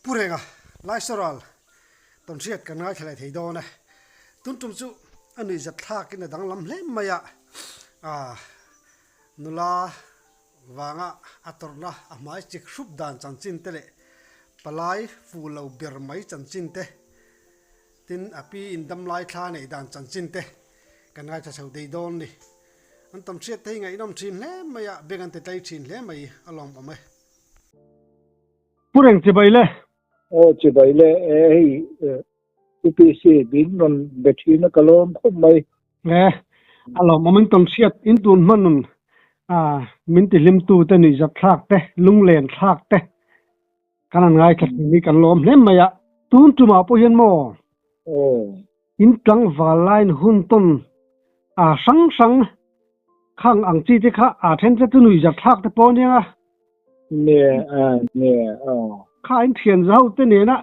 Pu Renga, Laisoral, tawnhriat kan ngaithla leh thei dawn e. Tun tum chu a nuihzat thlakin a danglam hle mai a, ah nula vanga a tawrhna a hmai chik hrup dan chanchin te leh palai fu lo ber mai chanchin te, tin a pi in damlai thla neih dan chanchin te kan ngaithla chho thei dawn ni. An tawnhriat te hi ngaihnawm thin hle mai a, beng an ti tlai thin hle mai a lawmawm e. Pu Reng chibai le. Aw chibai le e hei UPC min rawn be thin a ka lawm khawp mai. E a lawmawm in tawn hriat in tun hman nun a min ti hlim tu te nuihzat thlak te lunglen thlak te kan han ngaithla thin hi kan lawm hle mai a tun tumah pawh hian maw in tlangval line hun tawn a hrang hrang khang ang chi te kha a then te chu nuihzat thlak te pawh ania. Nge a nge a. Kha in thian zau te nena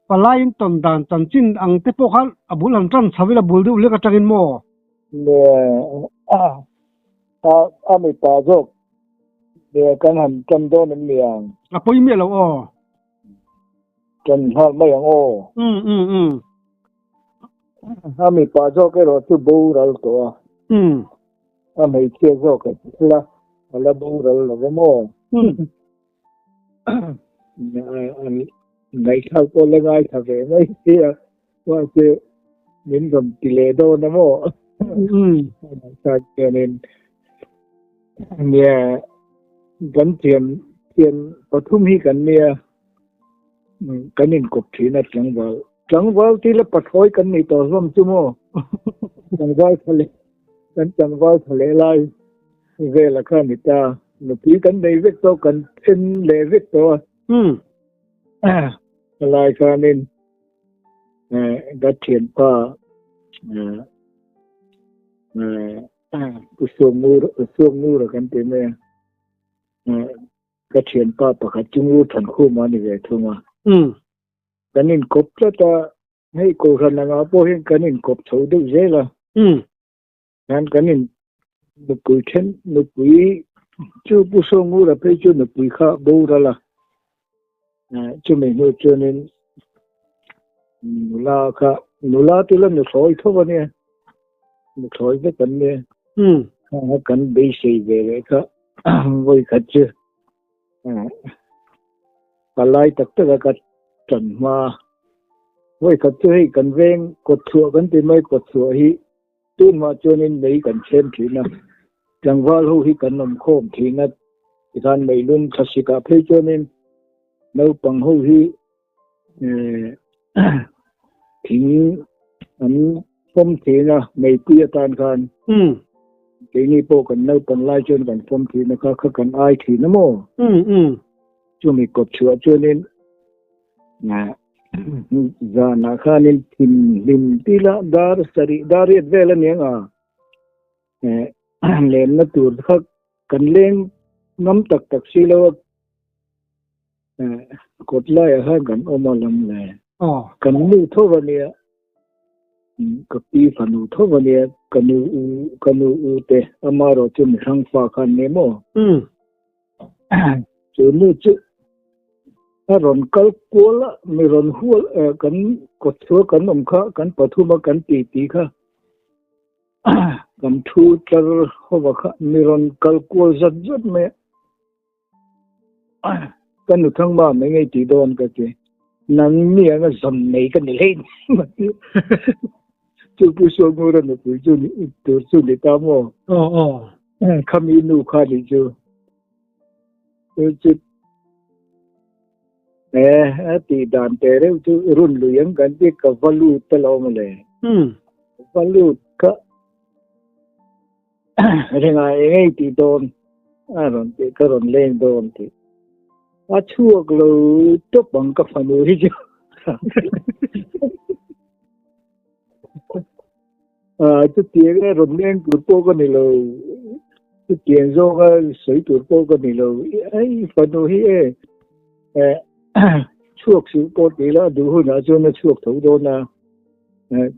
palai in tawn dan chanchin ang te pawh kha a bul han tan chho ila bul deuh hlek atangin maw? Nge a a a mipa zawk nge kan han tan dawn em ni ang? A pawi miah lo aw. Tan nghal mai ang aw. Um um um. A mipa zawk erawh chu boral tawh a. Um. A hmeichhia zawk a la a la boral lo va maw? Ngaihthlak pawh la ngaithla ve mai sia mahse min rawn ti leh dawn a maw? Ngaihthlak hianin nia kan thian thian pathum hi kan nia kan inkawp thin a tlangval tlangval tila pathlawi kan nih tawh hlawm chu maw? Tlangval tha leh Kan tlangval tha leh lai vel a kha ni ta. Nupui kan nei vek tawh, kan then leh vek tawh a. Helai khanin ka thianpa Pu Suakngura kan ti mai a. Ka thianpa pakhat chu Ngur Thankhuma a ni ve thung a. Kan inkawp tlat a. Hei Kohhran angah pawh hian kan inkawp chho deuh zel a. Hian kan in nupui then nupui chu Pu Sawngura phei chu nupui kha boral a. Chumi hnu chuanin nula kha nula chu la nuthlawi tho a nia. Nuthlawi vek an nia. Kan beisei ve leh kha vawi khat chu. Palai tak tak a ka tan hma. Vawi khat chu hei kan veng kawtchhuah kan ti mai kawtchhuah hi tunhma chuanin mei kan chhem thin a, tlangval ho hi kan awm khawm thin a tikhan meilum thlasik ah phei chuanin naupang ho hi thing an fawm thin a meipui atan khan keini pawh kan naupang lai chuan kan fawm thin a kha kha kan ai thin a maw? Chumi kawt chhuah chuanin zanah khanin thim hlim tila dar sarih dar riat vel a ni ang a lenna tur kha kan leng ngam tak tak si lo a kawt laiah khan kan awm a lam le kan nu tho a nia ka pi fanu tho a nia ka nu u ka nu u te amaherawh chu mihrang fa khan ni maw Chu nu chu a rawn kal kual a, mi rawn hual kan kawtchhuah kan awm kha kan pathum a kan ti ti kha kan thu tlar ho va kha mi rawn kal kual zat zat mai a. Ka nu thangma mai ngei tih dawn ka ti. Nang mi anga zam nei ka ni hlei ni. Chu Pu Suakngura nupui chu tur chu ni ta maw? Aw aw. Khami nu kha ni chu. Chu chu e a tih dan te reuh chu run lui ang kan ti ka va lut ta lo maw le. Va lut kha renga engei tih dawn a rawn tih ka rawn leng dawn tih. A chhuak lo tawp ang ka fanu hi chu. Chutiang a rawn leng tur pawh ka ni lo, chutiang zawnga sawi tur pawh ka ni lo. Hei fanu hi e chhuak suh pawh ti ila a duh hunah chuan a chhuak tho dawn a,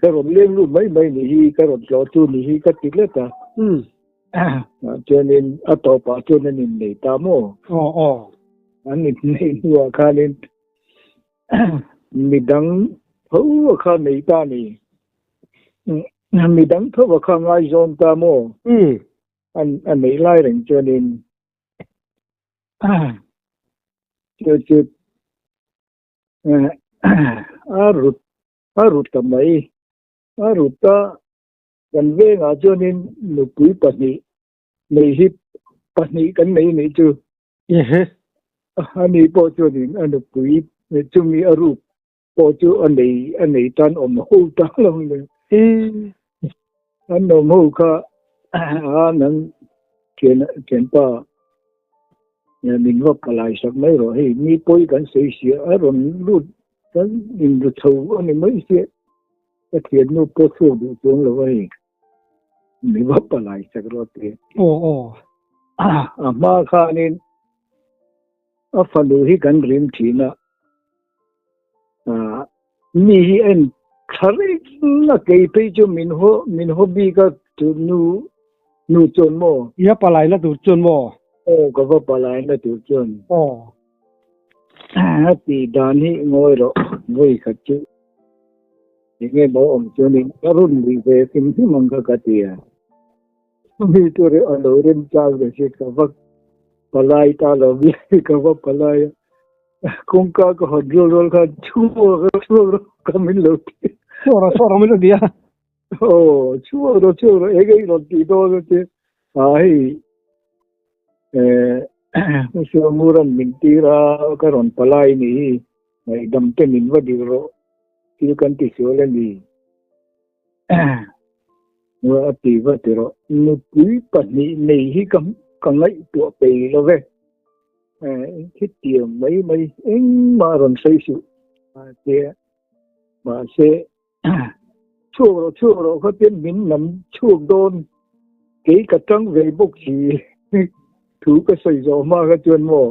ka rawn leng lut mai mai ni hi, ka rawn tlawh chu ni hi ka ti let a. Chuanin a tawpah chuan an innei ta maw? Aw aw. An innei hnuah khanin. Midang tho a kha nei ta ni. Midang tho a kha ngaizawn ta maw? A neih lai reng chuanin chu chu a rut a rut ta mai. A rut a kan vengah chuanin nupui pahnih nei hi pahnih kan nei nih chu. Ani pawh chuanin a nupui chumi a ruk pawh chu a nei a nei tan awm ho ta lo le. An awm ho kha a nang thian thianpa min va palai sak mai rawh hei mi pawi kan sawi sia a rawn lut kan inru chho a ni mai sia ka thiannu pawh chhuak duh chuang lo a hei. Mi va palai sak rawh te. Aw aw. A hma khanin a fanu hi kan rim thin a. Mi hi en thla reng a kei phei chu min haw min haw bik a tu nu nu chuan maw. I a palai na tur chuan maw? Aw ka va palai na tur chuan. Aw. A tih dan hi ngawi rawh vawi khat chu. Enge maw awm chuanin ka rawn lui ve hrim hrim ang kha ka ti a. Mi chu a lo rem chang ve si ka va palai ta lo mi ka va palai a. Kawngka ka hawn rual rual khan chhuak rawh chhuak rawh ka min lo ti. Chhuak rawh chhuak rawh min lo ti a. Aw chhuak rawh chhuak rawh enge i rawn tih dawn a ti a hei eh Suanguran min tir a ka rawn palai ni hi. Ngaihdam te min va dil rawh, thil kan ti sual a ni. Nua a ti va ti rawh. Nupui pahnih nei hi ka ka ngaihtuah pei lo ve. Khitiang mai mai engmah rawn sawi suh mahse mahse chhuak rawh chhuak rawh kha tian min lam chhuak dawn kei ka tang ve bawk si thu ka sawi zawh hma kha chuan maw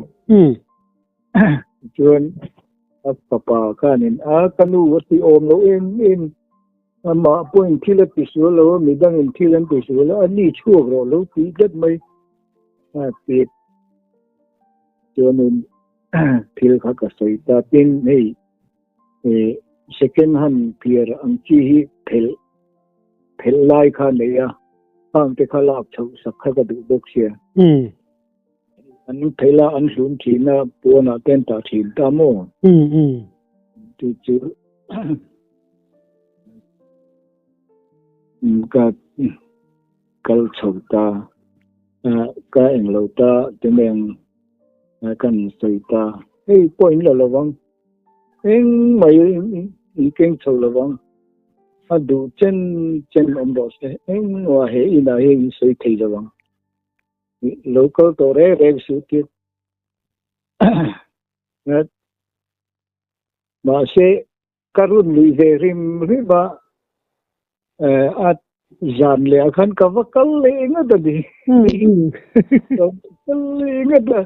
chuan a fapa khanin a ka nu a ti awm lo em em amah pawhin thil a ti sual lo a midangin thil an ti sual a ani chhuak rawh lo tih tlat mai a ti chuanin thil kha ka sawi ta tin hei Second hand phiar ang chi hi phelh phelh lai kha a nei a, khang te kha lak chhoh sak kha ka duh bawk sia. An phelh a, an hlun thin a, puanah te an tah thin ta maw? Chu chu ka kal chho ta, ka englo ta tineng kan sawi ta. Hei pawh in la lovang. Engmah in keng chho lovang. A duh chen chen awm rawh se. Engmah he inah hian in sawi thei lovang. Lo kal tawh reng reng suh tir. Mahse ka run lui ve rim rim a, a zan leh ah khan ka va kal leh ngat a ni. Ka va kal leh ngat a.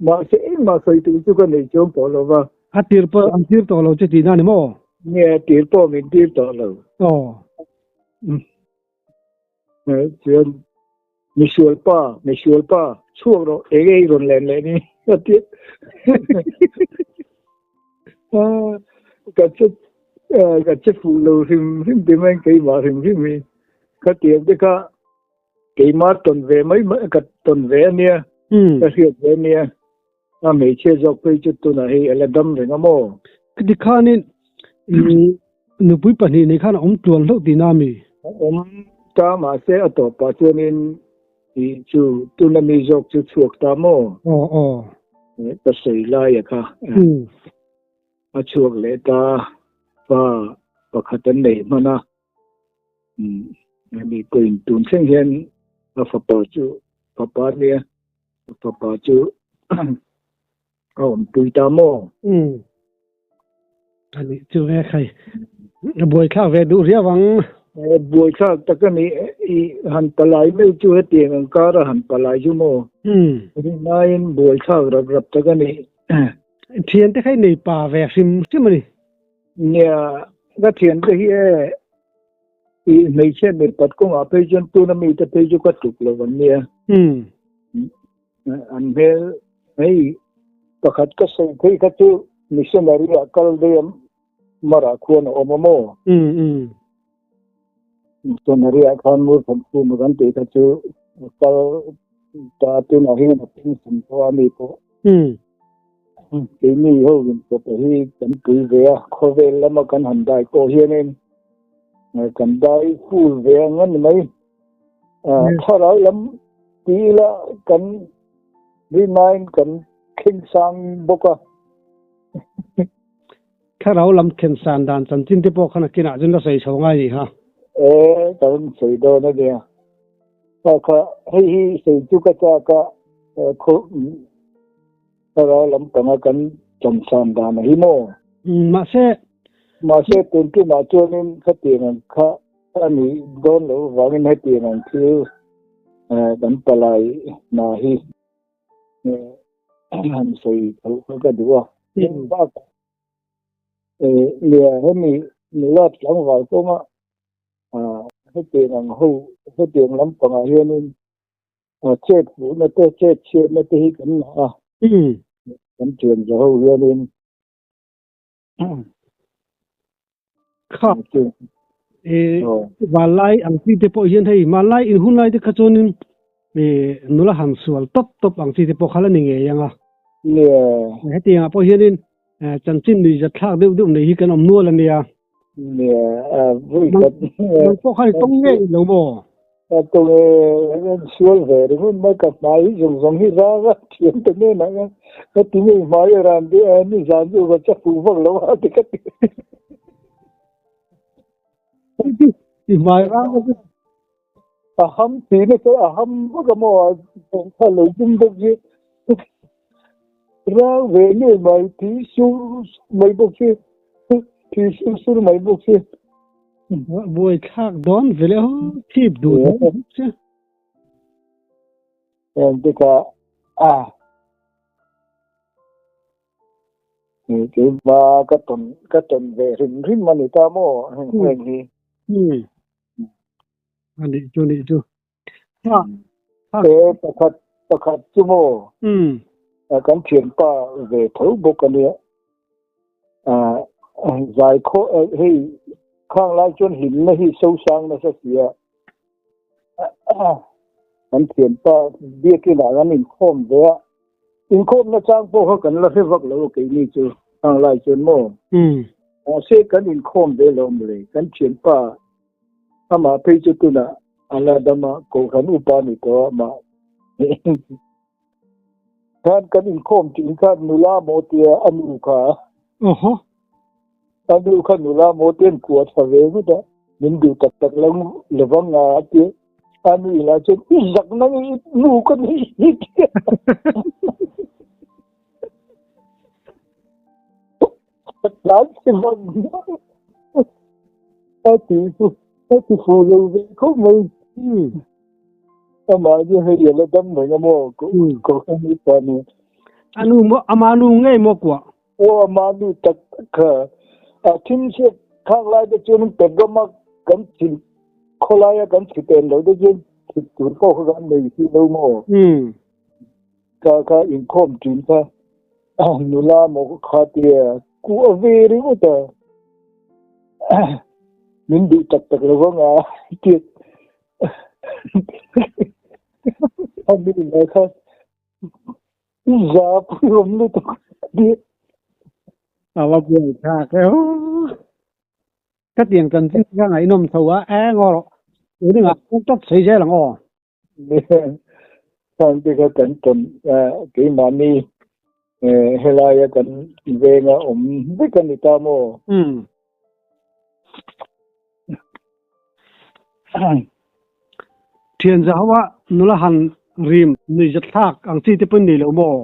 Mahse engmah sawi tur chu ka nei chuang tawh lo va. A tir pawh an tir tawh lo che tihna a ni maw? Nge a tir pawh min tir tawh lo. Aw. Chuan misual pa, misual pa, chhuak rawh, eng ei rawn len leh ni a ti. Ka che ka che fuh lo hrim hrim ti mai keimah hrim hrim hi. Khatiang te kha Keimah tawn ve mai mai ka tawn ve a nia, ka hriat ve a nia. A hmeichhia zawk phei chu tunah hei a la dam reng a maw? Khati khanin nupui pahnih nei khan a awm tluan hlauh tihna a mi? A awm ta mahse a tawpah chuanin tih chu tuna mi zawk chu chhuak ta maw? Aw aw. Ka sawi lai a kha. A chhuak leh ta fa pakhat an nei hman a. Ani pawhin tun thleng hian a fapa chu fapa nia a fapa chu a awmpui ta maw? Ani chu ve khai a buaithlak ve duh riau ang. Buaithlak tak a ni i han palai mai chu hetiang ang kar a han palai chu maw? Rinaiin buaithlak rap rap tak a ni. Thiante kha i nei pa ve hrim hrim a ni. Nia, ka thiante hi e, i hmeichhia mipat kawngah phei chuan tuna mite phei chu ka tluk lo an nia. An hmel hei pakhat ka sawi phei kha chu Missionary ah kal daih a Mara khuan a awm a maw? Missionary ah khan Murthankhuma kan tih kha chu a kal ta tunah hian a pension tawh a mi pawh. Keini ho in kawpa hi kan pui ve a, khawvel lama kan han dai pawh hianin kan dai full ve ang a ni mai. Thlarau lam ti ila kan rinain kan thleng sang bawk a. Thlarau lam thlen san dan chanchin te pawh khan a kinah chuan ka sawi chho ngai nih kha. E, ka rawn sawi dawn a nia. Kha kha, hei hi sawi chu ka chak a, khaw thlarau lam panga kan chan san dan a hi maw? Mahse. Mahse tun tumah chuanin khatiang ang kha a nih dawn loh vangin hetiang ang thil kan palai hna hi han sawi tho kha ka duh a. Tin bakah nia hemi nula tlangval kawnga hetiang ang ho hetiang lampangah hianin chet hmuhna te chet chhiatna te hi kan ngah a. Kan thian za ho hianin Kha e vanlai ang chi te pawh hian hei hmanlai in hun lai te kha chuanin e nula han sual tawp tawp ang chi te pawh kha la ni ngei ang a. Hetiangah pawh hianin chanchin nui zat thlak deuh deuh nei hi kan awm nual a nia. Nang pawh khan i tawng ngei lo maw? Ka tawng e, an sual ve ringawt mai, ka hmai hi zawng zawng hi rang a, thiam ta nen ah hian ka ti ngei hmai a ran deuh a, nizan chu ka cha fuh vak lo a ti ka ti. I hmai rang a chu. A ham ti na chuan a ham vak a maw a kha lo dum bawk hi rang ve ngei mai thi sur mai bawk hi thi sur sur mai bawk hi. Buai thlak dawn ve le ho thip duh dawn che. Heng te kha a keima ka tawn ka tawn ve hrim hrim a ni ta maw heng heng hi. A nih chu nih chu. E pakhat pakhat chu maw kan thianpa ve tho bawk a nia. Zai khaw hei khang lai chuan hlimna hi sosang nasa si a. Kan thianpa biakin ah kan inkhawm ve a. Inkhawmna chang pawh kha kan la hre vak lo a keini chu khang lai chuan maw. Mahse kan inkhawm ve lo mawle kan thianpa Amah phei chu tunah a la dam a, Kohhran upa ni tawh a mah khan kan inkhawm tih khan nula maw tia a nu kha Awhaw. A nu kha nula maw tia an kuah tha ve ngawt a, min duh tak tak lo lovang a a ti a. A nu inah chuan i zak nang i nu ka ni hi tia. Tlan che vang a ti fu a ti fu lo ve khawp mai. Amah chu hei a la dam reng a maw ko ko kha ni pa ni. A nu maw ama nu ngei maw kuah? Aw ama nu tak tak kha. A thim chhiat khak lai te chuan Petroma kan chhin khawlaia kan chhi pen lo te chuan chhit tur pawh kha kan nei si lo maw. Kha kha inkhawm thin kha nula maw kha tia kuah ve ringawt a min duh tak tak lo vang a tia a mi lai kha za pui awm lutuk tia A va buai thlak e aw. Ka tiang chanchin kha ngaihnawm tho a eng aw rawh. Tuning ah tawp sawi zel ang aw. Khang te kha kan tawn keimahni helaia kan venga awm vek a ni ta maw? Thian za ho a nula han rim nuihzat thlak ang chi te pawh nei lo maw?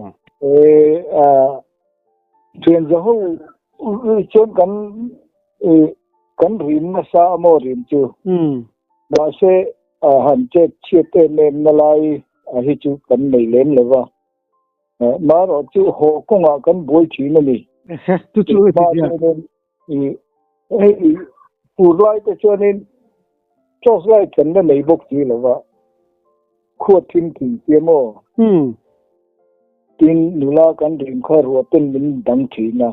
Thian za ho chuan kan kan rim nasa a maw rim chu? Mahse han chet chhiat em em na lai a hi chu kan nei lem lo va. Marawh chu haw kawngah kan buai thin a ni. Chu chu e ti zia. Hei fur lai te chuanin torch light kan la nei bawk si lo va. Khuat thim thin sia maw? Tin nula kan rim kha ruah ten min dang thin a.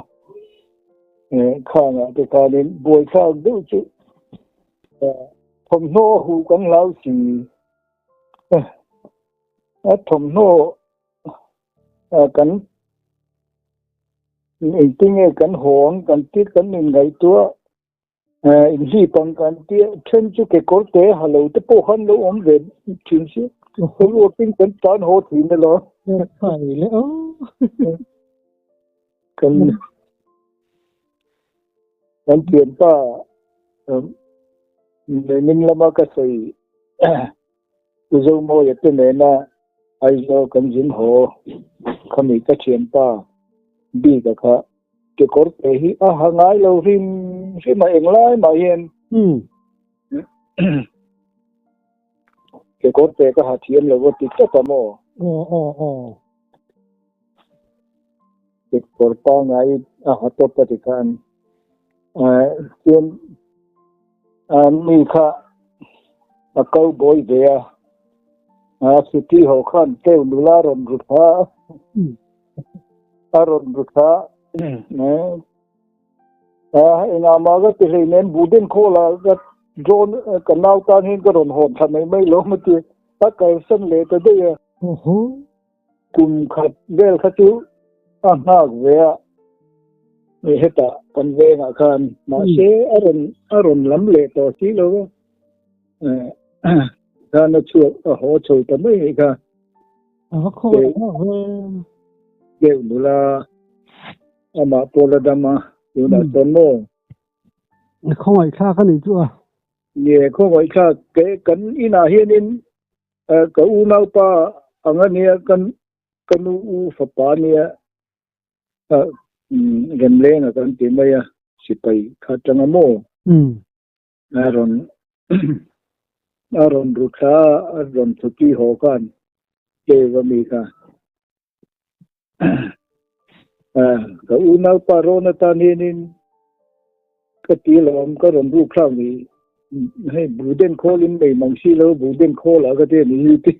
Khangah te khanin buaithlak deuh chu thawmhnaw a huh kan hlau si. A thawmhnaw kan engtinge kan haw ang kan tih kan inngaihtuah Inhlip ang kan tia then chu kekawr te ha lo te pawh khan lo awm ve thin si. Ruakin kan tan haw thin elo. Kan kan thianpa min lama ka sawi Pu Zomawia te nena Aizawl kan zin haw khami ka thianpa Bika kha kekawr te hi a ha ngai lo hrim hrim a englai mah hian kekawr te ka ha thiam lo a ti tlat a maw? Aw aw aw. Kekawr pangngai a ha tawp a ti khan chuan mi kha a cowboy ve a, a city ho khan tleu nula a rawn ru thla a, a rawn ru thla a, engah mah ka ti hleinem Buden khawlah ka drone ka nau tan hian ka rawn hawn thla mai mai lo maw ti a kalsan leh ta daih a. Kum khat vel kha chu a nghak ve a, hetah kan vengah khan mahse a rawn a rawn lam leh tawh si lo a, khan a chhuak a haw chho ta mai anih kha. A va khaw leh nghak ve. Deuh nula amah pawh la dam a, tunah chuan maw. Khawngaih thlak a nih chu a. Nge khawngaih thlak kan inah hianin Ka unaupa ang a nia, ka nu u fapa a nia, Remlenga kan ti mai a, sipai kha atanga maw? A rawn a rawn ru thla a, a rawn chhuti haw khan cave a mi kha. Ka unaupa rawn atan hianin ka ti lawm ka rawn ruk thlak ni hei buden khawl in nei mang si lo buden khawl ah ka ti a ni hi ti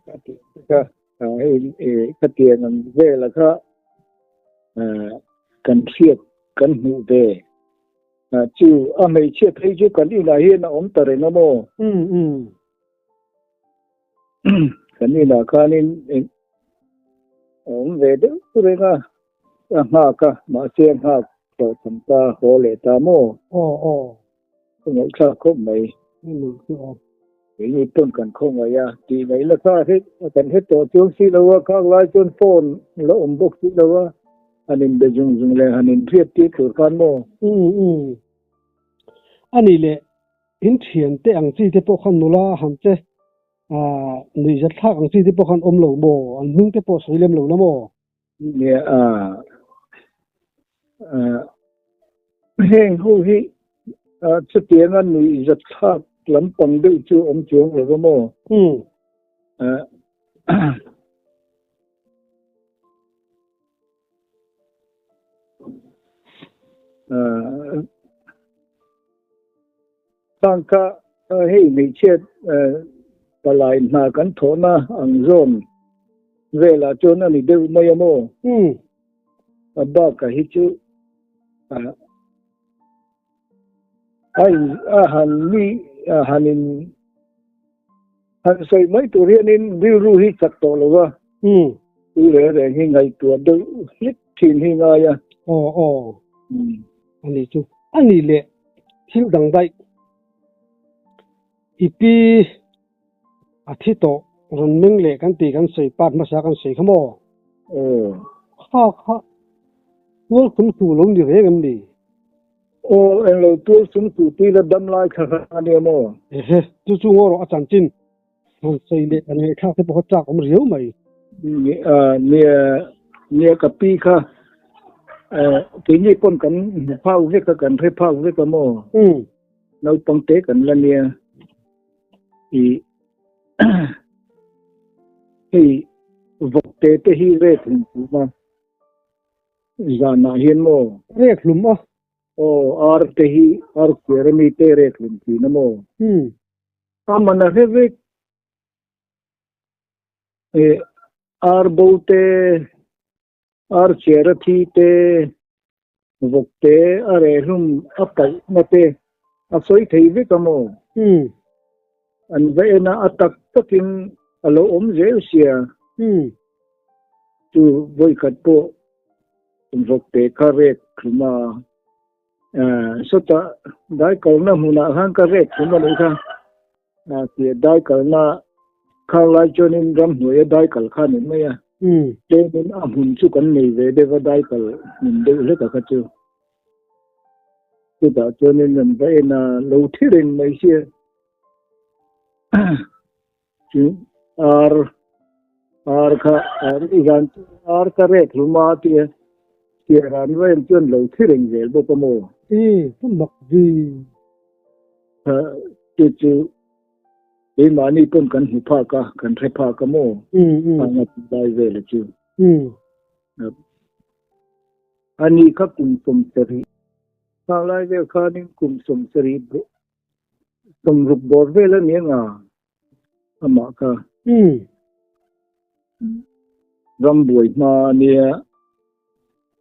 ka ti ka hei ka tiang ang vel a kha kan hriat kan hmuh ve chu a hmeichhia phei chu kan inah hian a awm ta reng a maw? Kan inah khanin a awm ve deuh reng a, a nghak a, mahse a nghak tawh tham ta haw leh ta maw? Aw aw. Ka ngaihthlak khawp mai. Keini pawn kan khawngaih a, tih ngaih la kha het kan het tawh chuang si lo a, khak lai chuan phone la awm bawk si lo a, han inbe zung zung leh han inhriat tir tur khan maw? Umm umm. Ani leh In thian te ang chi te pawh khan nula han che nuihzat thlak ang chi te pawh khan awm lo maw? An hming te pawh sawi lem lo la maw? Nia a heng ho hi chutianga nuihzat thlak lampang deuh chu awm chuang lo va maw? Tangka hei hmeichhia palai hna kan thawhna ang zawn velah chuan a ni deuh mai a maw? A bakah hi chu a han mi a han in han sawi mai tur hianin rilru hi chak tawh lo va, chu reng reng hi ngaihtuah deuh hlek thin hi ngai a. Aw aw a ni chu a ni leh thil dang daih i pi a thi tawh rawn meng leh kan tih kan sawi part hmasa kan sawi kha maw? Aw. Kha kha tual sum su lo ni reng em ni? Aw, englo tual sum su tui la dam lai kha kha a nia maw? Ehe, chu chu ngaw rawh a chanchin rawn sawi leh kan ngaihthlak te pawh kha chak awm riau mai. Nia, nia ka pi kha keini pawn kan hmu phak vek a, kan hre phak vek a maw? Naupang te kan la nia. I hei vawk te te hi rek hlum tum a zanah hian maw? Rek hlum a. Aw ar te hi ar chiar ami te rek hlum thin a maw? A man a hre vek. E ar bo te. Ar chiar a thi te, vawk te a reh hlum a paih na te a sawi thei vek a maw? An va en a, a tak takin a lo awm zel sia. Chu vawikhat pawh vawk te kha rek hlum a. Sawtah dai kalna hmunah khan ka rek hlum a nih kha. Tia dai kalna khang lai chuanin ramhnuaia dai kal kha a ni mai a. Tlemin a hmun chu kan nei ve deuh a dai kal hmun deuh hlek a kha chu. Chutah chuanin an va en a, lo thi reng mai sia. Chu ar ar kha izan ar ka rek hlum a tia tia ran va en chuan lo thi reng zel bawk a maw? I pu mak vi. Chu chu keimahni pawn kan hmu phak a, kan hre phak a maw? Anga ti lai vel a chu. Ani kha kum 70. Khang lai vel khanin kum 70 60 bawr vel a ni anga amah kha. Ram buai hma ania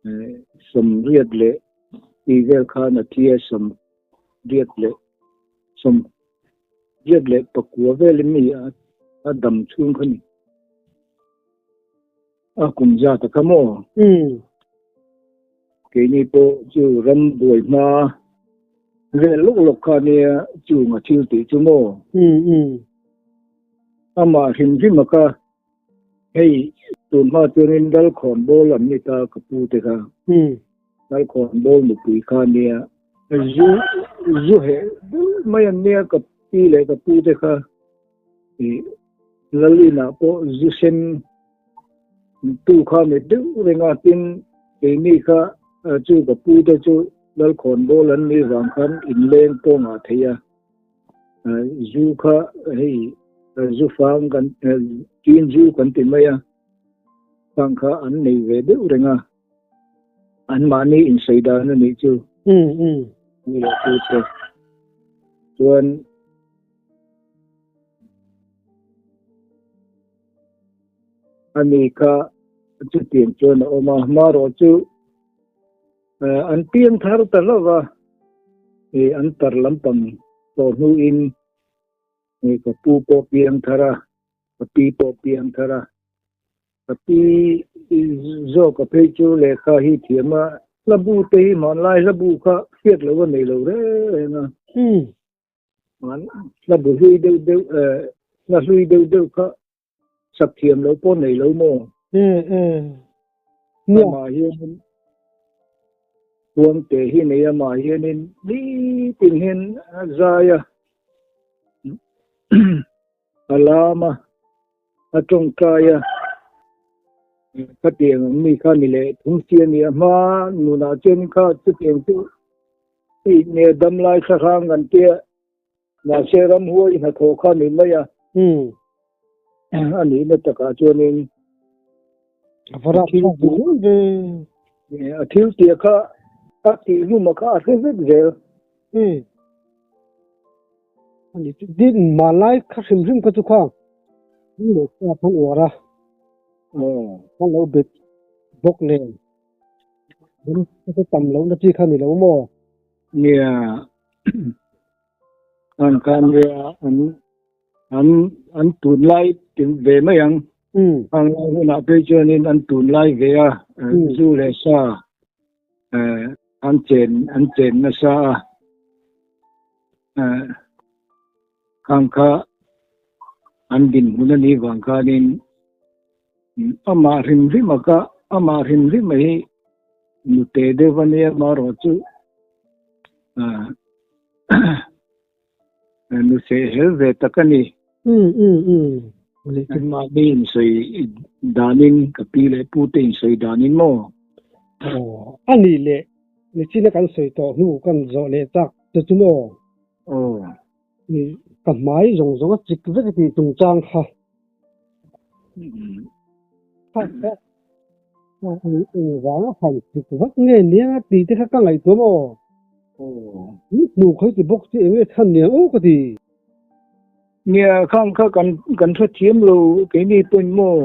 80 leh tih vel khan a thi a, 84 leh vel mi a dam chhung kha ni. A kum zat a kha maw? Keini pawh chu ram buai hma vel lawk lawk kha nia chung a thil tih chu maw? Amah hrim hrim a kha hei tun hma chuanin Lalkhawn bawl an ni ta ka pu te kha. Lalkhawn bawl nupui kha nia zu zu heh deuh mai an nia ka pi leh ka pu te kha. Lalina pawh zu sen tu kha ni deuh reng a, tin keini kha chu ka pu te chu Lalkhawn bawl an nih vang khan inleng pawh ngah thei a, zu kha hei zu fang kan tin zu kan ti mai a, khang kha an nei ve deuh reng a, anmahni insawi dan a nih chu. Ni leh pu te chuan. Ani kha chutiang chuan a awm a, hmarawh chu an piang thar ta hlauh va, an tar lampang tawh hnuin ka pu pawh piang thar a, ka pi pawh piang thar a, ka pi zawk a phei chu lehkha hi thiam a, hlabu te hi hmanlai hlabu kha hriat loh a nei lo reng reng a. Hla bu hlui deuh deuh hla hlui deuh deuh kha sak thiam lo pawh nei lo maw? Amah hianin Huangte hi nei amah hianin nitin hian a zai a, a lam a, a tawngtai a. Khatiang ang mi kha ni leh thung si a ni a, hma nunah chuanin kha chutiang chu I nge dam lai thla hrang kan tia, mahse ramhuai i hnathawh kha ni mai a. A nihna takah chuanin a thil tia kha a tih hluma kha a hre vek zel. Din hmanlai kha hrim hrim kha chu kha khan uar a, khan lo bet bawk nen. Tam lo na chi kha ni lo maw? Nia, an khan nia an an an tunlai ti ve mai ang. Ang lai hunah phei chuanin an tunlai ve a, zu leh sa an chen an chen nasa a. Khang kha an dinhmun a nih vang khanin amah hrim hrim a ka amah hrim hrim a hi nute deuh a nia amaherawh chu nuse hel ve tak a ni. Mahni insawi danin ka pi leh pu te insawi danin maw? Aw a nih leh nichina kan sawi tawh hnu kan zawh leh chak che chu maw? Aw. Ka hmai zawng zawng a chik vek a tih chungchang kha. Engvang a han chik vak nge nia tih te kha ka ngaihtuah maw? Ni hnu khawi ti bawk chu enge chhan niang aw ka ti. Nia khang kha kan kan hrethiam lo keini pawhin maw?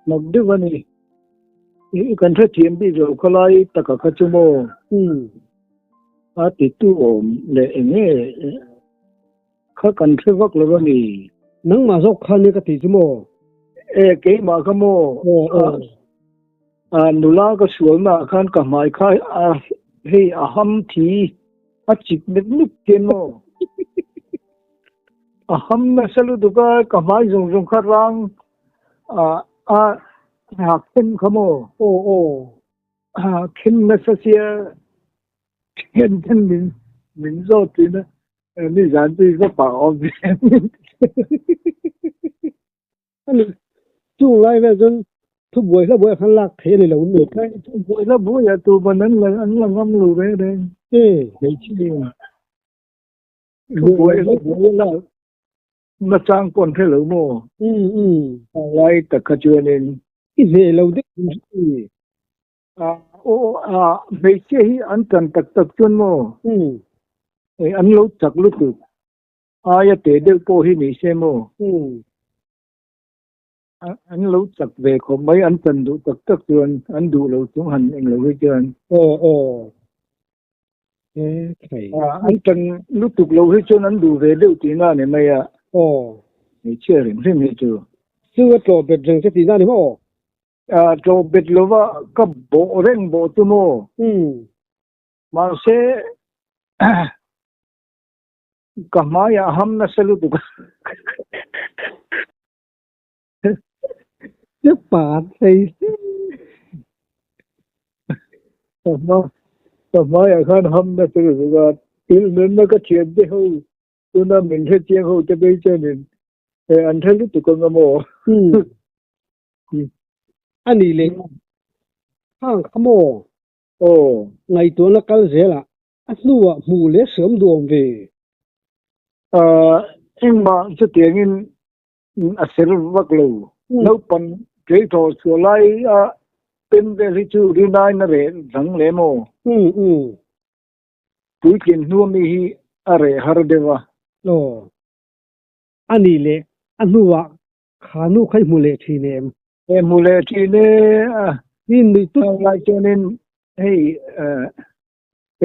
Mak deuh a ni. I kan hrethiam bik lo khawlai taka kha chu maw? Umm. A titu awm leh eng nge kha kan hre vak lo a ni. Nangmah zawk kha nia ka ti chu maw? E, keimah kha maw? Aw, aw. A nula ka sualnaah khan ka hmai kha a hei a ham thi a chik nek nuk hian maw? A ham nasa lutuk a, ka hmai zawng zawng kha rang a a hak then kha maw? Aw, aw. A khen nasa sia then then min min zawt thin a, nizan chu i va pah awm ve. Ani chung lai vel chuan thubuai hla buai khan lak theih a ni lo mi. Thubuai hla buai ah tu ban an la an la ngam lo reng reng. Hmeichhia thubuai hla buai a lak Nachang pawh an hre lo maw? Umm umm. A lai tak kha chuanin. I hneh lo deuh mai hi. Aw aw hmeichhia hi an tan tak tak chuan maw? Umm. An lo chak lutuk. Aia teh deuh pawh hi ni se maw? Umm. An lo chak ve khawp mai, an tan duh tak tak chuan an duh lo chung han eng lo hi chuan. Aw aw. He thei. An tan lutuk lo hi chuan an duh ve deuh tihna a ni mai a. Aw. Hmeichhia hrim hrim hi chu. Chu a tlawh bet reng che tihna a ni maw? Tlawh bet lova ka bawh reng bawh chu maw? Umm. Mahse ka hmaiah a ham nasa lutuk a. Che pa thei hle. Ka hma ka hmaiah khan hamna chu ka zuk a, thil nunna ka thian te ho tuna min hre chiang ho te phei chuanin eh an hre lutuk anga maw? Umm. A nih leh khang kha maw? Aw. Ngaihtuahna kal zelah A hnuah hmuh leh hriam duam ve. Engmah chutiangin a ser vak lo. Naupang tlei thaw chhuah lai a pen vel hi chu rinaiin a reh dang leh maw? Puitlin hnua mi hi a reh har deuh a. Aw. A nih leh a hnuah kha nu kha i hmu leh thin em? E hmu leh thin e. I nuih tut. Lai chuanin hei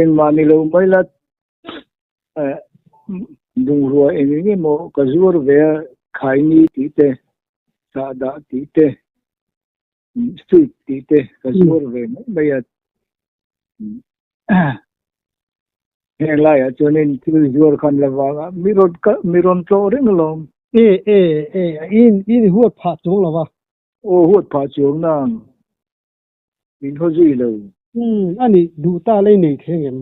Engmah ni lo mai la, bungrua eng eng emaw ka zuar ve a, khaini tih te, sahdah tih te, sweet tih te ka zuar ve mai mai a. Heng laiah chuanin thil zuar khan la vang a, mi rawn mi rawn tlawh reng alawm. E e e, in huat phah chuang lo va. Aw huat phah chuang nang. Min haw zui lo. Umm, a nih duh ta lei nei thei ngem?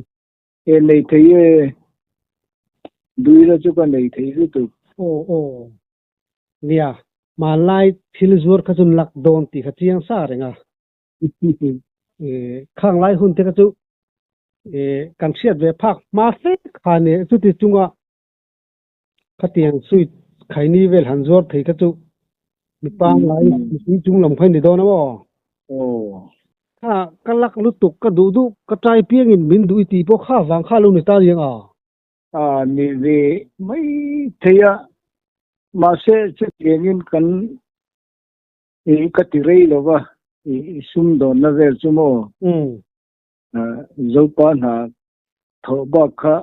E nei thei e, duila chu ka nei thei lutuk. Aw aw, nia, hmanlai thil zuar kha chu lak dawn tih kha chiang sa reng a. E, khang lai hun te kha chu e, kan hriat ve phak hma fe kha nia, chuti chunga Khatiang sweet khaini vel han zuar thei kha chu mi pangngai mipui chung lam kha ni dawn a maw? Aw. Kha ka lak lutuk ka duh duh ka try piangin min duh i tih pawh kha vang kha lo ni ta riang a. A ni ve mai thei a, mahse chutiangin kan i ka ti rei lo va, i sumdawnna vel chu maw? Umm. Zopa hna thawh bak kha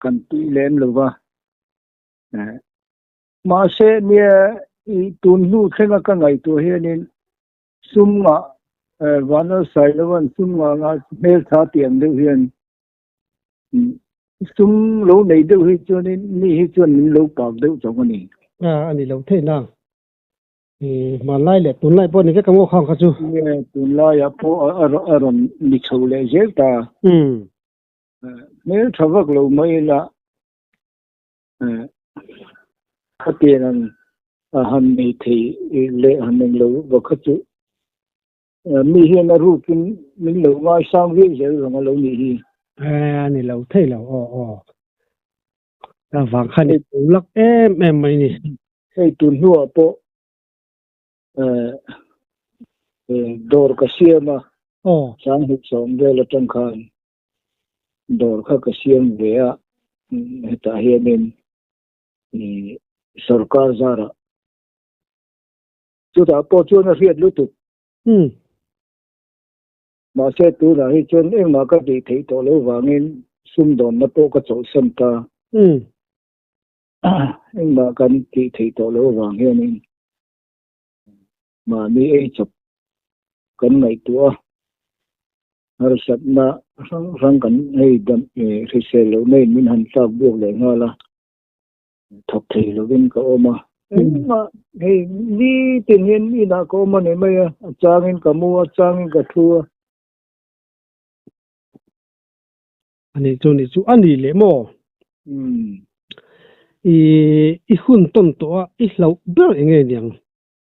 kan tui lem lo va. Mahse nia i tun hnu thlenga ka ngaihtuah hianin sum ngah Vanlalsailova'n sum ngah ngah hmeltha tih ang deuh hian sum lo nei deuh hi chuanin mi hi chuan min lo pak deuh chawng a ni. A ni lo thei nang. Hmanlai leh tunlai pawh ni vek ang aw khang kha chu. Nia tunlaiah pawh a rawn ni chho leh zel ta. Hmel tha vak lo mai ila khatiang ang a han nei thei leh han eng lo va kha chu mi hian a rukin min lo ngaisang viau zel vang a lo nih hi. A ni lo thei lo aw aw. A vang khan i lo lak em em mai ni. Hei tun hnuah pawh dawr ka siam a, Sanghnih sawm vel atang khan dawr kha ka siam ve a, hetah hianin sorkar zarah Chutah pawh chuan a hriat lutuk. Mahse tunah hi chuan engmah ka tih theih tawh loh vangin sumdawnna pawh ka chawlhsan ta. Engmah kan tih theih tawh loh avang hianin mahni ei chawp kan ngaihtuah a, harsatna hrang hrang kan hei dam hrisel lohna in min han tlak buak leh nghal a. Thawk thei lovin ka awm a. Engmah hei nitin hian inah ka awm a ni mai a, a changin ka mu a, a changin ka thu a. A nih chu nih chu a ni leh maw? Umm. I i hun tawn tawh a, i hlauh ber eng nge niang?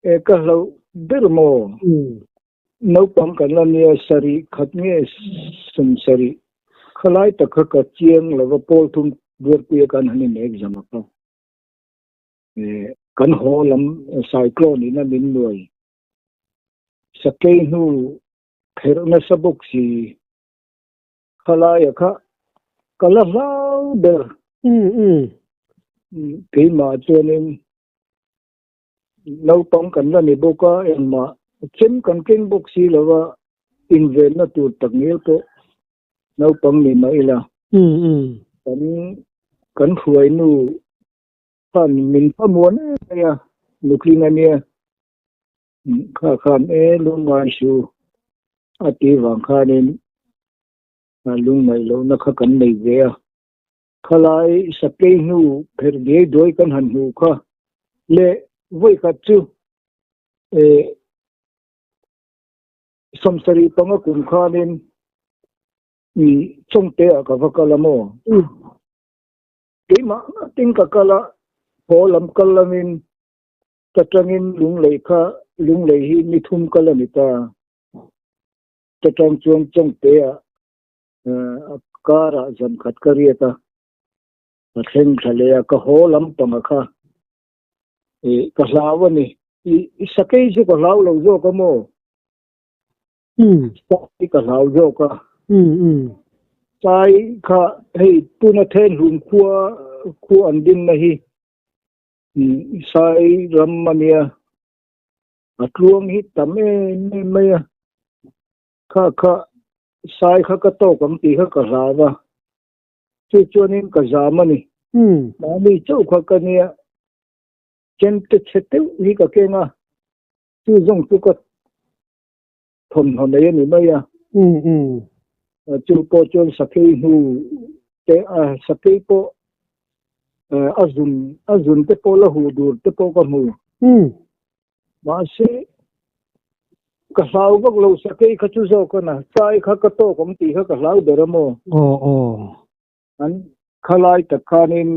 E ka hlauh ber maw? Umm. Naupang kan la nia sarih khat nge sum sarih khalai tak kha ka chiang lova pawl thum buarpuia kan han in exam a kha kan haw lam cyclone in a min nuai sakei hnu kherh nasa bawk si khalaia kha ka la hlau ber. Keimah chuanin Naupang kan la ni bawk a, engmah chem kan keng bawk si lo a, invenna tur tak ngial pawh naupang ni mah ila. Kan kan hruainu khan min thlamuan em mai a, nutling a nia, kha khan e lungngai su a tih vang khanin lungngaih lohna kha kan nei ve a. Khalai sakei hnu pherh diai duai kan han hmuh kha le vawikhat chu eh sawmsarih panga kum khanin i chawngte ah ka va kal a maw? Keimah ngatin ka kal a, haw lam kal lamin ka tangin lunglei kha lunglei hi ni thum kal a ni ta. Ka tang chuan chawngte ah A karah zan khat ka riat a, ka thleng thla leh a, ka haw lampang a kha ih ka hlau a ni. Ih sakei chu ka hlau lo zawk a maw? Sai ka hlau zawk a. Sai kha hei tuna Thenhlum khua khua an dinna hi sai ram a nia, a tluang hi tam em em mai a. Kha kha sai kha ka tawk ang tih kha ka hlau a, chu chuanin ka zam a ni. Mahni chauh kha ka nia, chemte chhe deuh hi ka keng a, chu zawng chu ka thawmhnaw nei a ni mai a. Chu pawh chuan sakei hnu te sakei pawh a zun a zun te pawh la huh dur te pawh ka hmu. Mahse, ka hlau vak lo sakei kha chu zawk a na, chai kha ka tawk awm tih kha ka hlau ber a maw? Aw aw. An khalai tak khanin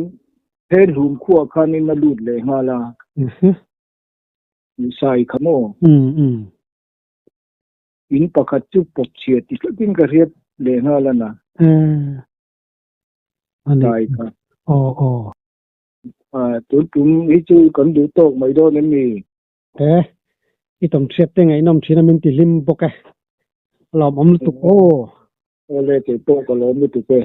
phen hlum khuah khanin a lut leh nghal a. Sai kha maw? In pakhat chu pawp chhia ti tlatin ka hriat leh nghal a na. Sai kha. Aw aw. Tun tum hi chu kan duh tawk mai dawn em ni? He, i tawm hriat te ngaihnawm thin a min ti hlim bawk e. A lawmawm lutuk aw. Awle, keipawh ka lawm lutuk e.